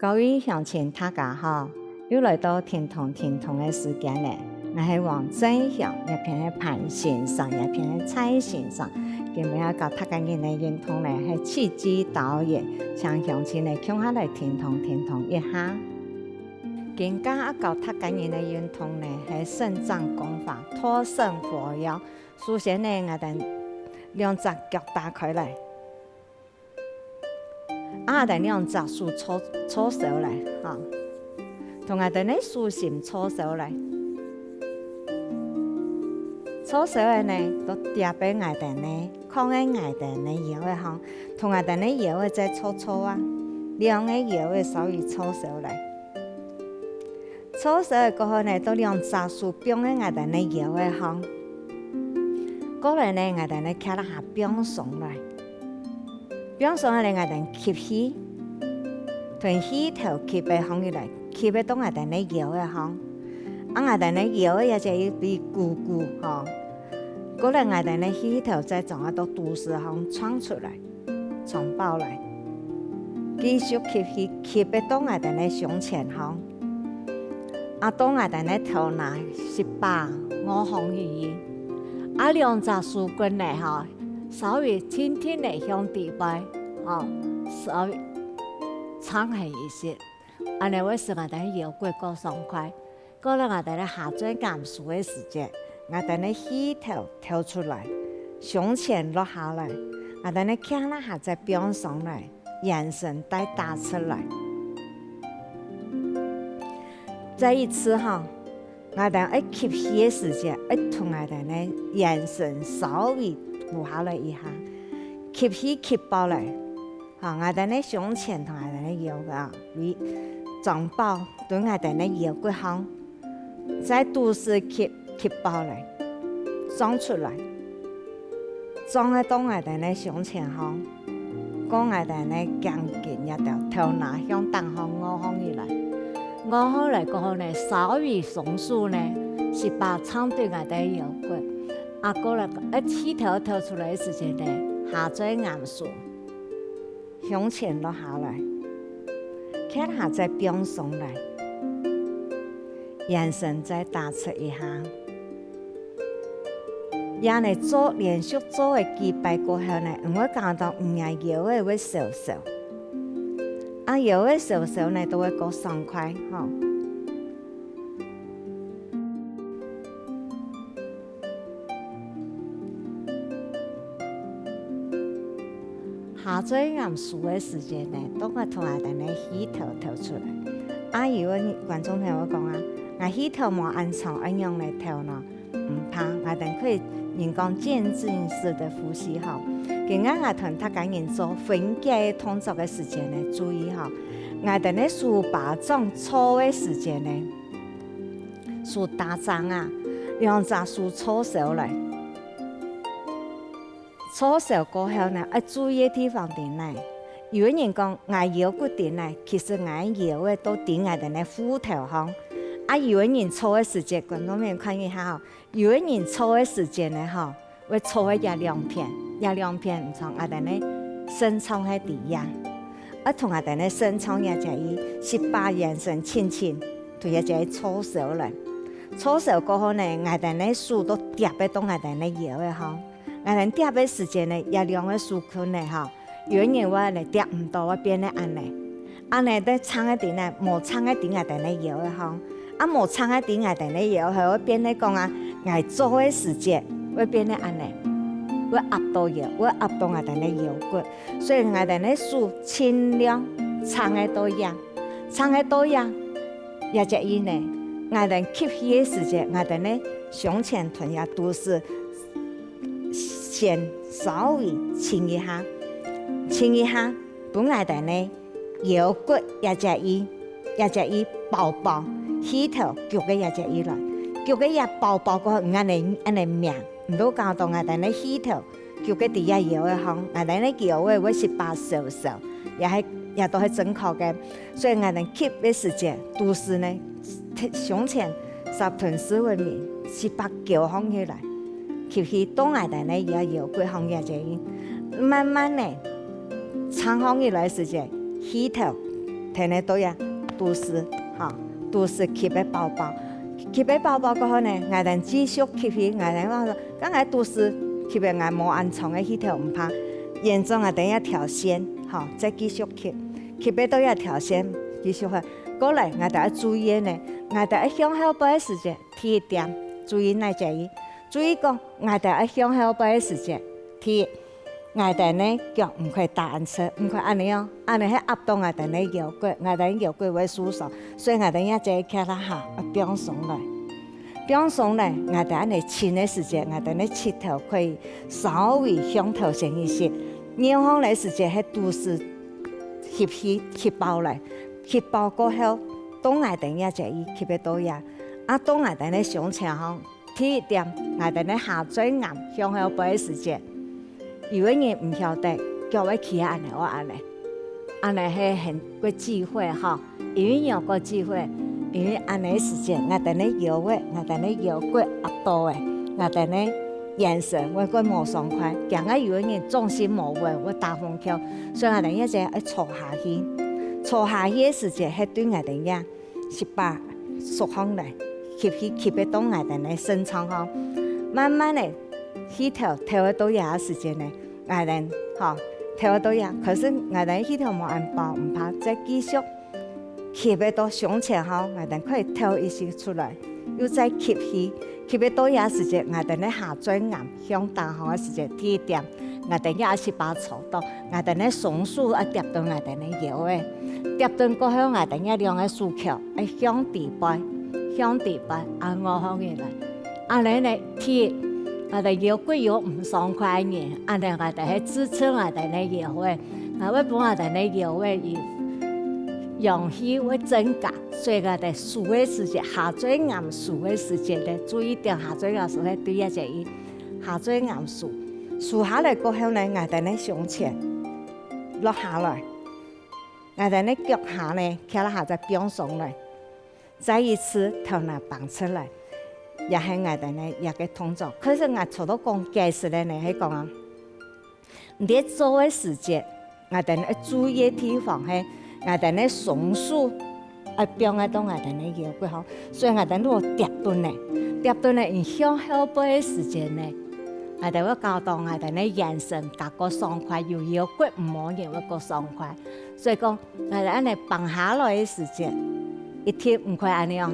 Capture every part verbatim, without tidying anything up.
各位鄉親大家好，又來到停動停動个時間了。𠊎係黃正雄，這片係潘先生，這片係蔡先生。今晡日教大家人个運動呢，係氣機導引，請鄉親呢共下來停動停動一下。今晡日教大家人个運動呢，係伸展絳花、托伸活腰。首先呢，𠊎兜兩隻腳打開來。 啊，𠊎兜兩隻手搓，搓手來，吼。同𠊎兜个手心搓手來。搓手个呢，都貼在𠊎兜个，囥个𠊎兜个腰仔項，同𠊎兜个腰仔再搓搓啊，兩个腰仔稍微搓手來。搓手个過後呢，都兩隻手放在𠊎兜个腰仔項。過來呢，𠊎兜个胯下放鬆來。 放鬆下來，𠊎兜吸氣，同氣頭吸个項起來，吸个到𠊎兜个腰仔項。啊，𠊎兜个腰仔也就會鼓鼓，吼。過來𠊎兜个氣頭再從啊到肚屎項衝出來，衝飽來。繼續吸氣，吸个到𠊎兜个胸前項。啊，到𠊎兜个頭那十八，臥項起去。啊，兩隻手骨呢，吼， 稍微輕輕个向底背，吼，稍微撐開一息，恁呢會使𠊎兜个腰骨較爽快。過來𠊎兜个下墜頷收个時節，𠊎兜个氣頭敨出來，胸前落下來，𠊎兜个胯那下再放鬆來，圓身再打直來。再一次吼， 𠊎兜愛吸氣个時節，愛同𠊎兜个圓身稍微跍下來一下，吸氣吸飽來，吼，𠊎兜个胸前同𠊎兜个腰啊，位，脹飽，對𠊎兜个腰骨項，再肚屎吸，吸飽來，脹出來。 脹个到𠊎兜个胸前項，過𠊎兜个頸根這兜，頭那向頂項臥項起來。臥項來過後呢，稍微鬆手呢，十八撐對𠊎兜个腰骨。啊，過來，呃，氣頭敨出來个時節呢，下墜頷收，胸前落下來，胯下再放鬆來，圓身再打直一下。 這呢做，連續做个幾擺過後呢，你會感覺到你个腰仔會燒燒。啊，腰仔燒燒呢，都會較爽快，吼。下墜頷收个時節呢，都會同𠊎兜个氣頭敨出來。啊，有个觀眾朋友講啊，𠊎氣頭無恁長，愛仰般敨呢？ 毋怕，𠊎兜可以人講漸進式个呼吸吼。今日𠊎同大家人做分解个動作个時節呢，注意吼，𠊎兜个手巴掌搓个時節呢，手打正啊，兩隻手搓燒來。搓燒過後呢，愛注意个地方在哪？有个人講𠊎腰骨在哪，其實𠊎腰仔都在𠊎兜个褲頭項。啊，有个人搓个時節，觀眾朋友看一下吼， 有个人搓个時節呢，吼，會搓个這兩片，這兩片毋像𠊎兜个腎臟係在這。啊，同𠊎兜个腎臟這隻位，十八圓身輕輕，對這隻位搓燒來。搓燒過後呢，𠊎兜个手都貼个到𠊎兜个腰仔項。𠊎兜貼个時節呢，這兩个手睏呢，吼， 有个人會呢貼毋到，會變到恁呢。恁呢在撐个在哪，無撐个在𠊎兜个腰仔項。啊，無撐个在𠊎兜个腰仔項，會變到講啊，𠊎做个時節會變到恁呢，會壓到腰，會壓到𠊎兜个腰骨。所以𠊎兜个手盡量撐个到這，撐个到這，這隻位呢，𠊎兜吸氣个時節，𠊎兜个胸前同這肚屎 先稍微撐一下，撐一下，分𠊎兜个腰骨這隻位，這隻位包包，氣頭踞个這隻位來，踞个這包包過後，𠊎兜恁呢，恁呢抿，毋好搞到𠊎兜个氣頭踞个在這腰仔項，𠊎兜个腰仔會十八燒燒，也係，也都係正確个。所以𠊎兜吸个時節，肚屎呢， 胸前十同四分明，十八踞䟘起來，吸氣到𠊎兜个腰，腰骨䟘起來，慢慢个撐䟘起來个時節，氣頭跈等到這肚屎，吼，肚屎吸个飽飽。吸个飽飽過後呢，𠊎兜繼續吸氣，𠊎兜話說，該𠊎肚屎吸个𠊎無恁長个氣頭毋怕，沿著𠊎兜這條線，吼，再繼續吸，吸个到這條線，繼續去。過來，𠊎兜愛注意个呢，𠊎兜愛向後背个時節，第一點，注意哪隻位？注意講，𠊎兜愛向後背个時節，第一， 𠊎兜呢腳毋可以打恁直，毋可以恁仔哦，恁仔係壓到𠊎兜呢腰骨，𠊎兜腰骨會受傷，所以𠊎兜這隻腳這下愛放鬆來。放鬆來，𠊎兜恁仔伸个時節，𠊎兜呢膝頭可以稍微向頭先一息。仰般來時節係肚屎吸氣，吸飽來，吸飽過後，到𠊎兜這隻位吸个到這，啊到𠊎兜呢胸前吼， 第一點，𠊎兜呢下墜巖向後背个時節，有个人毋曉得，腳會企恁仔或恁仔，恁仔係很過忌諱吼。因為仰過忌諱，因為恁仔時節，𠊎兜呢腰仔，𠊎兜呢腰骨壓到个，𠊎兜呢圓身會過無爽快。驚个有个人重心無穩，會打橫翹，所以𠊎兜這隻愛坐下去。坐下去个時節，係對𠊎兜這 十八縮項來，吸氣，吸个到𠊎兜呢腎臟吼。慢慢个，氣頭敨个到這个時節呢，𠊎兜，吼，敨个到這，可是𠊎兜氣頭無恁飽，毋怕，再繼續吸个到胸前吼，𠊎兜可以敨一息出來，又再吸氣，吸个到這時節，𠊎兜呢下墜巖向頂項个時節，第一點， 𠊎兜這十八坐到，𠊎兜呢雙手愛貼等𠊎兜呢腰仔，貼等過後𠊎兜這兩个手腳愛向底背，向底背，啊臥項起來。恁仔呢，第一，𠊎兜腰骨有毋爽快个人，恁仔𠊎兜係支撐𠊎兜呢腰仔，𠊎會分𠊎兜呢腰仔有陽氣會增加，所以𠊎兜收个時節，下墜巖收个時節呢，注意點下墜巖收个對這隻位。 下墜巖收。收下來過後呢，𠊎兜呢胸前落下來，𠊎兜呢腳下呢，企下再放鬆來，再一次頭那挷出來，這係𠊎兜呢這个動作。可是𠊎頭到講解釋个呢，係講啊，你在做个時節， 𠊎兜愛注意个地方係，𠊎兜呢雙手愛放个到𠊎兜呢腰骨項，所以𠊎兜如果貼等呢，貼等呢，你向後背个時節呢，𠊎兜會搞到𠊎兜呢圓身較過爽快，有腰骨毋好人會過爽快。所以講，𠊎兜恁仔挷下來个時節，一定毋可以恁仔樣。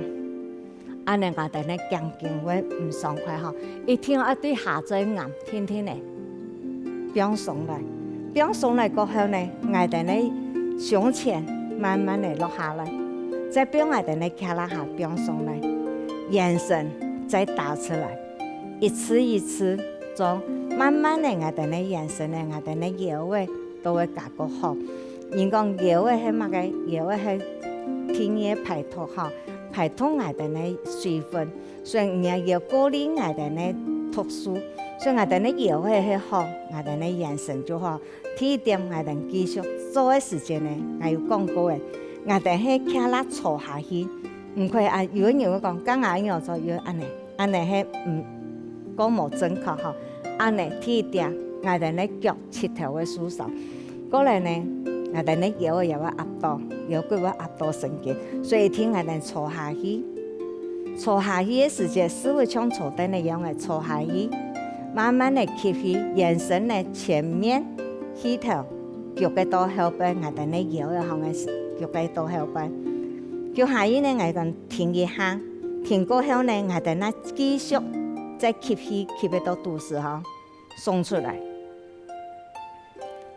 恁仔𠊎兜呢頸根會毋爽快吼，一定愛對下墜巖定定仔放鬆來。放鬆來過後呢，𠊎兜呢胸前慢慢仔落下來，再放𠊎兜呢胯下放鬆來，圓身再打出來，一次一次做，慢慢仔𠊎兜呢圓身呢，𠊎兜呢腰仔 都會較過好。人講腰仔係麼个？腰仔係第二个排毒吼，排毒𠊎兜呢水分，所以你也要過濾𠊎兜呢毒素，所以𠊎兜呢腰仔係好，𠊎兜呢圓身就好。第一點，𠊎兜繼續做个時節呢，𠊎有講過个，𠊎兜係胯下坐下去，毋可以啊，有个人會講，該𠊎仰做，有恁仔。 恁仔係毋，講無正確吼。恁仔第一點，𠊎兜呢腳膝頭會受傷。過來呢，𠊎兜呢腰仔也會壓到，腰骨會壓到神經，所以一定𠊎兜坐下去。坐下去个時節，屎朏像坐凳仔樣仔坐下去，慢慢仔吸氣，圓身呢前面，氣頭，逐个到後背，𠊎兜呢腰仔項个逐个到後背。逐下去呢，𠊎兜 停一下，停過後呢，𠊎兜呢繼續再吸氣，吸个到肚屎吼，鬆出來。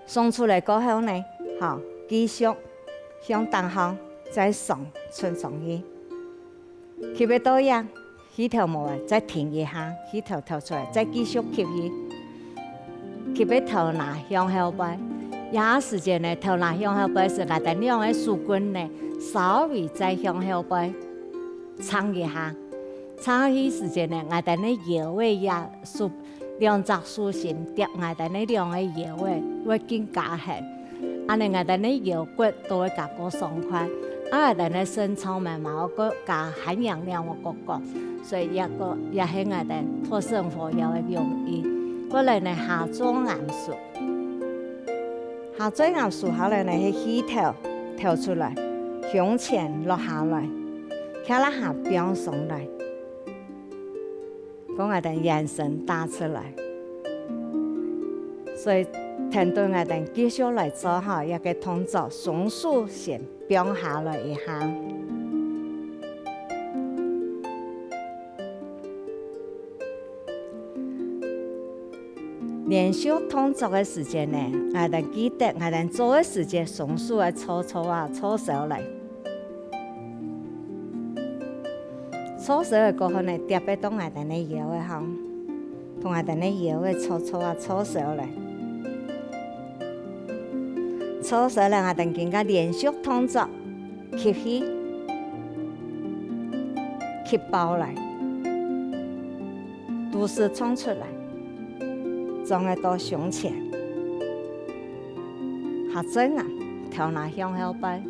鬆出來過後呢，吼，繼續向頂項再鬆伸上去。吸个到這，氣頭無了，再停一下，氣頭敨出來，再繼續吸氣。 吸个頭那向後背。這時節呢，頭那向後背時，𠊎兜兩个手根呢，稍微再向後背撐一下。撐去時節呢，𠊎兜呢腰仔也手，兩隻手心貼𠊎兜呢兩个腰仔，會更加絚。恁仔𠊎兜呢腰骨都會較過爽快，啊𠊎兜呢身長嘛嘛會過加還陽亮會過高，所以這个也係𠊎兜討生活要个用意。過來呢，下墜巖收。 下墜巖收下來呢，係氣頭敨出來，胸前落下來，胯下放鬆來，講𠊎兜圓身打直來。所以，跈等𠊎兜繼續來做吼，這個動作，雙手先放下來一下。 連續動作个時節呢，𠊎兜記得𠊎兜做个時節，雙手愛搓搓啊，搓燒來。搓燒个過後呢，貼个到𠊎兜个腰仔項，同𠊎兜个腰仔搓搓啊，搓燒來。搓燒來，𠊎兜今个連續動作。 吸氣，吸飽來，肚屎脹出來，張个到胸前，下嘴頷，頭那向後背。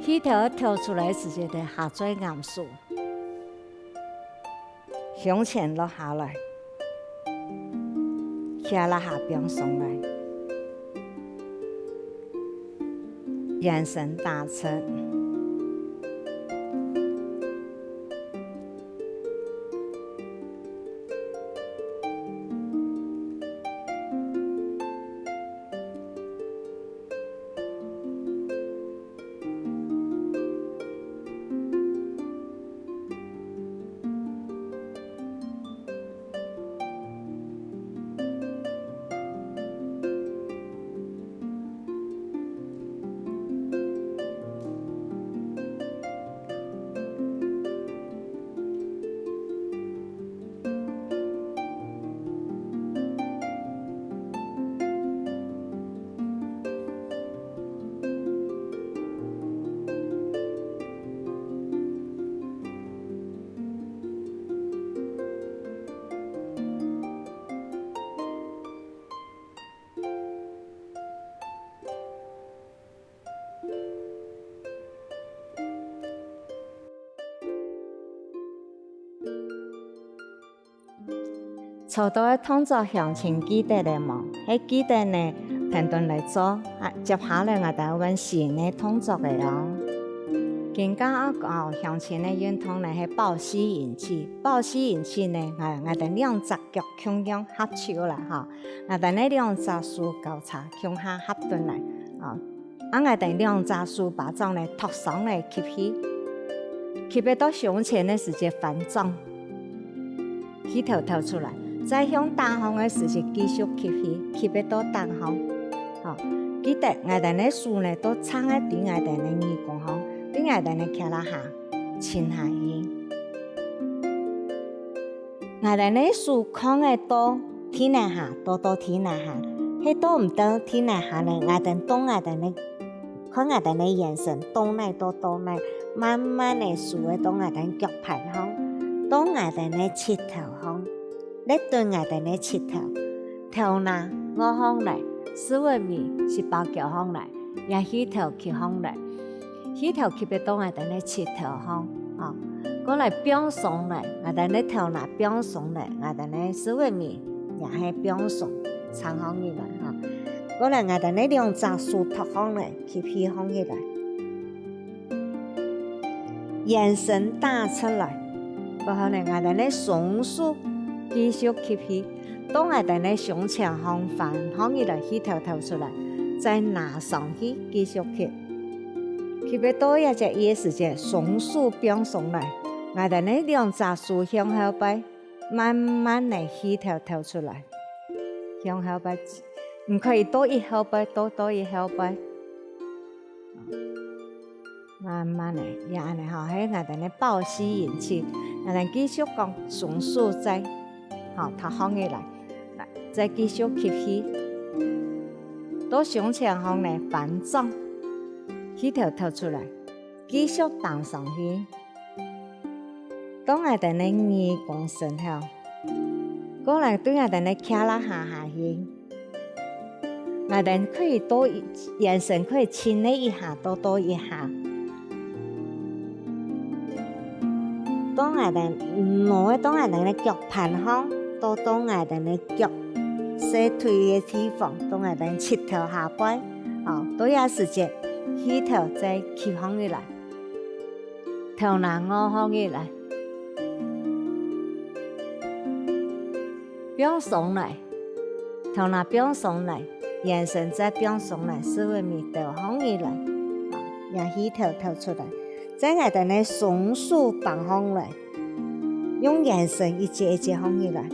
氣透敨出來个時節，下嘴頷收。 胸前落下來，胯下放鬆來，圓身打直。 做到个動作鄉親記得了無？係記得呢，跈等來做。啊，接下來𠊎兜愛換新个動作个哦。今个愛教鄉親个運動呢係抱膝引氣。抱膝引氣呢，𠊎，𠊎兜兩隻腳共樣合手來吼，𠊎兜呢兩隻手交叉共下合等來，哦。 啊𠊎兜兩隻手巴掌呢托上來吸氣，吸忒到胸前个時節翻掌，氣透敨出來，再向頂項个時節繼續吸氣，吸忒到頂項。好，記得𠊎兜个手呢都撐个對𠊎兜个耳公項，對𠊎兜个胯下沉下去。 𠊎兜个手囥个到地泥下，到到地泥下，係到毋到地泥下呢，𠊎兜動𠊎兜个，看𠊎兜个圓身到哪到到哪，慢慢仔手仔到𠊎兜腳盤項，到𠊎兜个膝頭項，勒等𠊎兜个膝頭，頭那臥項來，屎朏尾屎包脛項來，也氣透吸項來。 氣透吸忒到𠊎兜个膝頭項，吼，過來放鬆來，𠊎兜个頭那放鬆來，𠊎兜个屎朏尾也係放鬆，撐項起來，吼。過來𠊎兜个兩隻手托項來，吸氣項起來。圓身打直來，過後呢，𠊎兜个雙手繼續吸氣， 到𠊎兜个胸前項翻項起來，氣透敨出來，再拿上去繼續吸。吸忒到這隻位个時節，雙手放鬆來，𠊎兜个兩隻手向後背，慢慢仔氣透敨出來，向後背，毋可以倒一後背，倒倒一後背。 慢慢仔，也恁仔吼，係𠊎兜个抱膝引氣。𠊎兜繼續講，雙手再，吼，托項起來，來，再繼續吸氣。到胸前項呢，翻掌，氣透敨出來，繼續頂上去。到𠊎兜个耳公脣頭，過來對𠊎兜个胯下下去。 𠊎兜可以倒一，圓身可以伸个一下，倒倒一下。到𠊎兜，挪到𠊎兜个腳盤項，倒到𠊎兜个腳，細腿个地方，到𠊎兜膝頭下背，好，到這時節，氣頭再企䟘起來，頭那臥䟘起來，放鬆來，頭那放鬆來，圓身再放鬆來，四分尾兜䟘起來，好，這氣頭透出來。再𠊎兜呢雙手挷䟘來，用圓身一節一節䟘起來。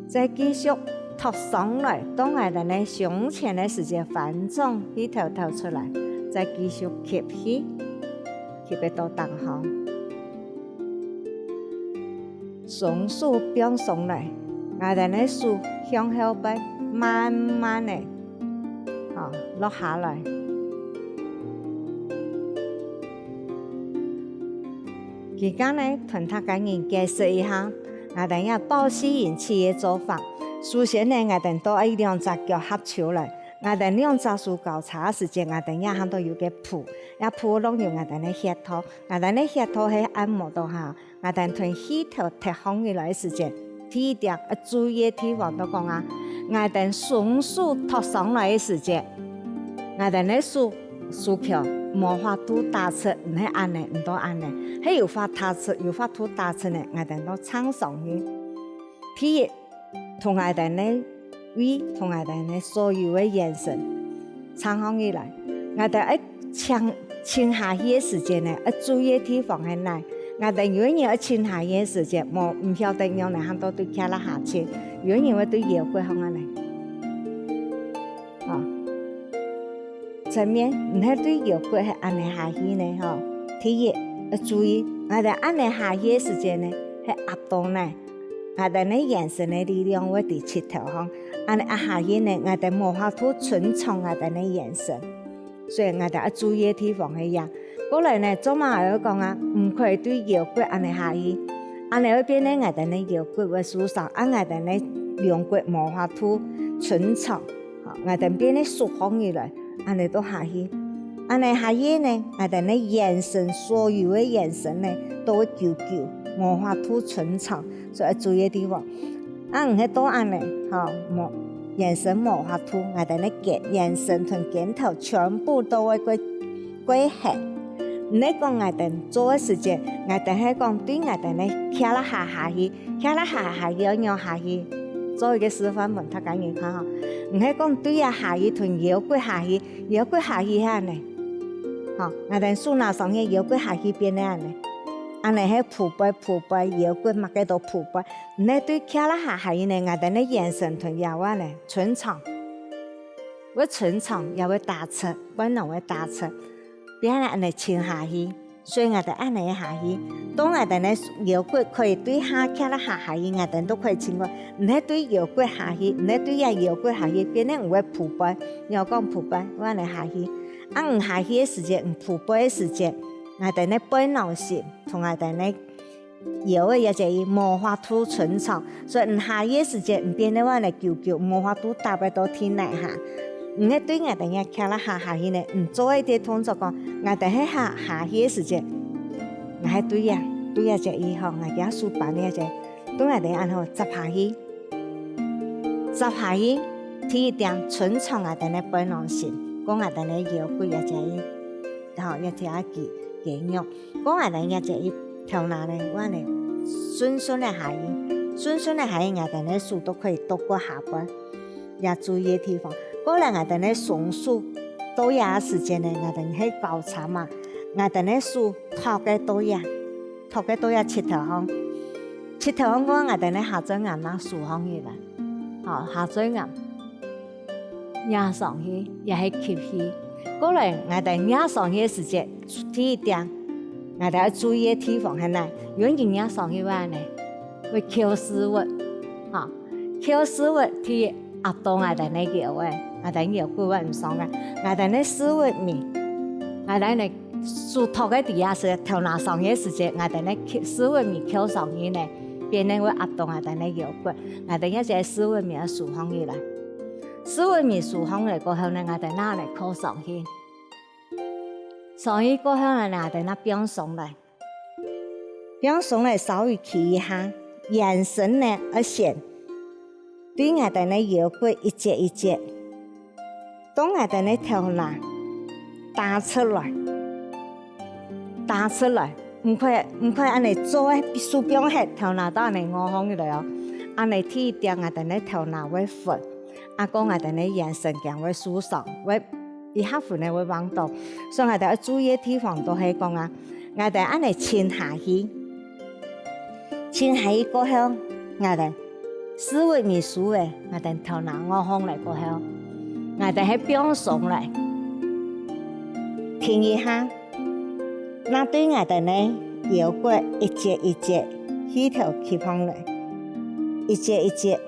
再繼續托上來，到𠊎兜呢胸前个時節翻轉，氣頭透出來，再繼續吸氣，吸忒到頂項。雙手放鬆來，𠊎兜呢手向後背慢慢个，好，落下來。 期間呢，同大家人解釋一下，𠊎兜這抱膝引氣个做法。首先呢，𠊎兜都愛兩隻腳合揫來，𠊎兜兩隻手交叉个時節，𠊎兜這項都有個蹼，這蹼弄有𠊎兜个穴道，𠊎兜个穴道係按摩到下，𠊎兜同氣頭提䟘起來个時節， 第一點愛注意个地方就講啊，𠊎兜雙手托上來个時節，𠊎兜个手，手腳無法度打直，毋係恁仔，毋到恁仔，係有法打直，有法度打直呢，𠊎兜就撐上去。第一，同𠊎兜个胃，同𠊎兜个所有个圓身 撐䟘起來。𠊎兜愛沉，沉下去个時節呢，愛注意个地方係哪？𠊎兜有个人愛沉下去个時節，無，毋曉得仰仔行到對胯下下沉，有个人會對腰骨項恁仔。啊，正面，毋係對腰骨係恁仔下去呢，吼。第一，愛注意，𠊎兜恁仔下去个時節呢，係壓到哪？ 𠊎兜个圓身个力量會在膝頭項，恁仔壓下去呢，𠊎兜無法度伸長𠊎兜个圓身。所以𠊎兜愛注意个地方係這。過來呢，做麼个愛講啊，毋可以對腰骨恁仔下去，恁仔會變成𠊎兜个腰骨會受傷，啊𠊎兜个龍骨無法度伸長，吼，𠊎兜變成縮䟘起來。 恁仔就下去。恁仔下去呢，𠊎兜个圓身，所有个圓身呢，都會勼勼，無法度伸長，所以愛注意个地方。啊毋係到恁仔，吼，無，圓身無法度，𠊎兜个肩，圓身同肩頭全部都會過，過核。毋係講𠊎兜做个時節，𠊎兜係講對𠊎兜个胯下下去， 胯下下去愛仰下去？做一個示範分大家人看吼。毋係講對這下去同腰骨下去，腰骨下去係恁仔。吼，𠊎兜手拿上去，腰骨下去變成恁仔。恁仔係匍匐，匍匐，腰骨麼个都匍匐。毋係對胯下下去呢，𠊎兜个圓身同腰恁仔伸長，會伸長，也會打直，背囊會打直，變成恁仔沉下去。 所以𠊎兜恁仔下去，當𠊎兜个腰骨可以對下胯下下去，𠊎兜都可以伸過，毋係對腰骨下去，毋係對這腰骨下去，變成毋會匍匐，仰講匍匐，會恁仔下去。啊毋下去个時節，毋匍匐个時節，𠊎兜个背囊心同𠊎兜个腰个這隻位無法度伸長， 所以你下去个時節，你變到恁仔勼勼，無法度踏得到地泥下。你係對𠊎兜个胯下下去呢，你做一個動作講，𠊎兜係下，下去个時節，𠊎係對這，對這隻位吼，𠊎个手扳這隻，對𠊎兜恁好，扎下去，扎下去，第一點，伸長𠊎兜个背囊心，講𠊎兜个腰骨這隻位，吼，這條肌，肌肉。 講𠊎兜這隻頭那呢，恁仔順順个下去，順順个下去，𠊎兜个手都可以托過下背，這注意个地方。過來𠊎兜个雙手到這時節呢，𠊎兜係交叉嘛，𠊎兜个手托个到這，托个到這膝頭項，膝頭項過𠊎兜个下墜岩嘛收䟘起來，吼，下墜岩。 壓上去，也係吸氣。過來，𠊎兜壓上去个時節，第一點，𠊎兜愛注意个地方係哪？有人壓上去會恁仔，會翹屎朏，吼，翹屎朏，第一壓到𠊎兜个腰仔，𠊎兜腰骨會毋爽个，𠊎兜个屎朏尾，𠊎兜个手托个底下時，頭那上去个時節，𠊎兜个屎朏尾翹上去呢，變成會壓到𠊎兜个腰骨，𠊎兜這隻屎朏尾愛收䟘起來。 屎朏尾收䟘來過後呢，𠊎兜拿來靠上去。上去過後呢，𠊎兜拿放鬆來。放鬆來稍微企一下，圓身呢愛先對𠊎兜个腰骨一節一節，到𠊎兜个頭那打直來，打直來，毋可以，毋可以恁呢做，手放忒，頭那都恁呢臥䟘起來哦。恁呢第一點，𠊎兜个頭那會暈，啊，過𠊎兜个圓身驚會受傷，會一下昏呢會橫倒。所以𠊎兜愛注意个地方就係講啊，𠊎兜恁呢沉下去， 沉下去過後，𠊎兜屎朏尾收咧，𠊎兜頭那臥䟘來過後，𠊎兜係放鬆來，停一下，那對𠊎兜个腰骨一節一節，氣頭吸䟘來，一節一節，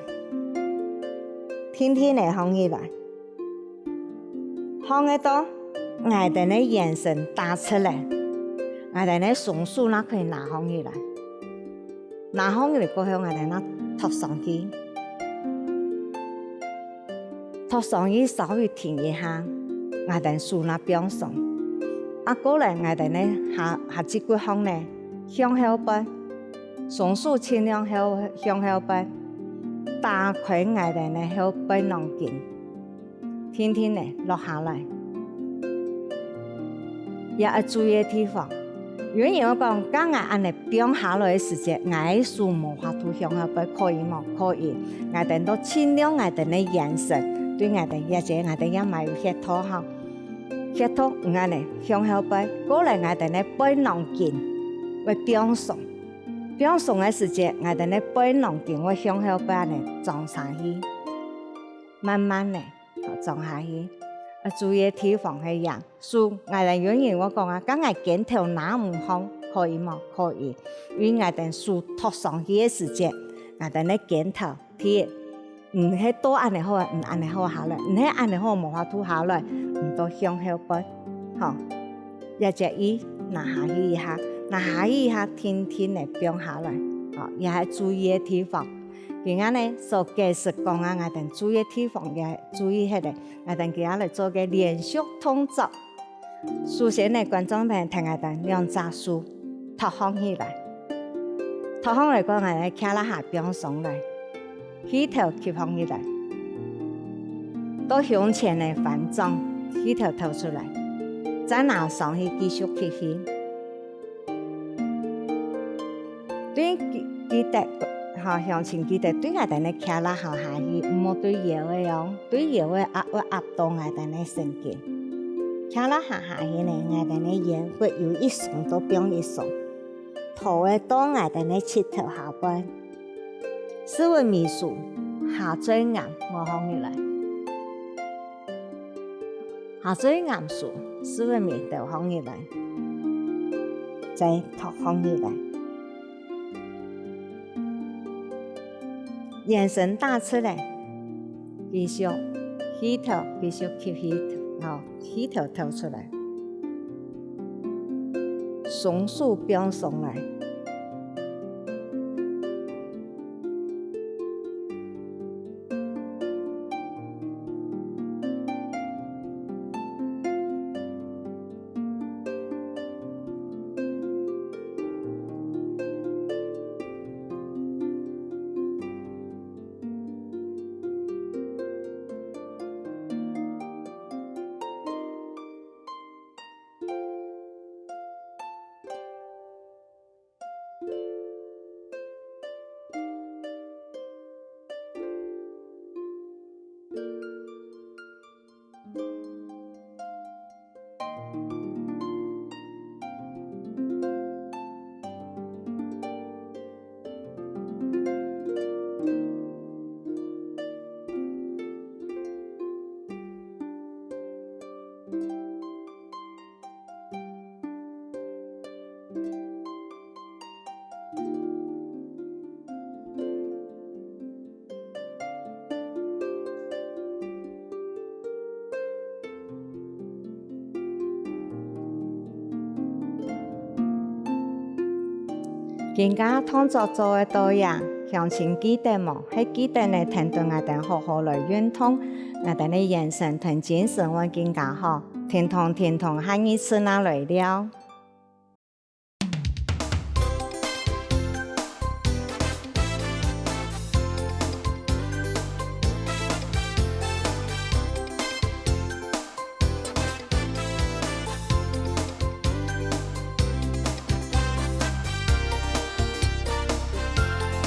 定定仔䟘起來。 䟘仔到𠊎兜个圓身打直咧，𠊎兜个雙手正可以拿䟘起來。拿䟘起來過後，𠊎兜正托上去。托上去稍微停一下，𠊎兜手正放鬆。啊，過來𠊎兜个下，下肢骨項呢，向後背，雙手盡量後，向後背，打開𠊎兜个後背囊筋。 定定仔落下來。這愛注意个地方，有人會講，該𠊎恁呢放下來个時節，𠊎个手無法度向後背，可以無？可以。𠊎兜都盡量𠊎兜个圓身，對𠊎兜這節𠊎兜這嘛有穴道吼，穴道毋恁呢向後背，過來𠊎兜个背囊筋會放鬆。放鬆个時節，𠊎兜个背囊筋會向後背恁呢撞下去，慢慢仔 好，撞下去。愛注意个地方係這，手，𠊎兜有人會講啊，該𠊎肩頭拿毋䟘，可以無？可以。因為𠊎兜手托上去个時節，𠊎兜个肩頭，第一，毋係倒恁呢好，毋恁呢好下來，毋係恁呢好無法度下來，毋倒向後背，吼。這節一，拿下去一下，拿下去一下，定定仔放下來，吼，這係注意个地方。 今下呢，所解釋講啊，𠊎兜注意个地方也注意忒咧，𠊎兜今下來做個連續動作。首先呢，觀眾朋友，𢯭𠊎兜兩隻手托䟘起來，托䟘來過，𠊎兜个胯下放鬆來，氣頭吸䟘起來，到胸前个翻轉，氣頭敨出來，再拿上去繼續吸氣。 對，記，記得，吼，鄉親記得對𠊎兜个胯下下去，毋好對腰仔哦，對腰仔壓，會壓到𠊎兜个神經。胯下下去呢，𠊎兜个腰骨有一鬆就放一鬆，頭仔到𠊎兜个膝頭下背，屎朏尾收，下墜頷，臥䟘起來。 下墜頷收，屎朏尾兜䟘起來，再托䟘起來。圓身打直咧，繼續，氣頭，繼續吸氣，吼，氣頭敨出來。雙手放鬆來。 今下動作做到這，鄉親記得無？係記得呢，跈等𠊎兜好好來運動，𠊎兜个圓身同精神會更加好。停動，停動，下二次正來尞。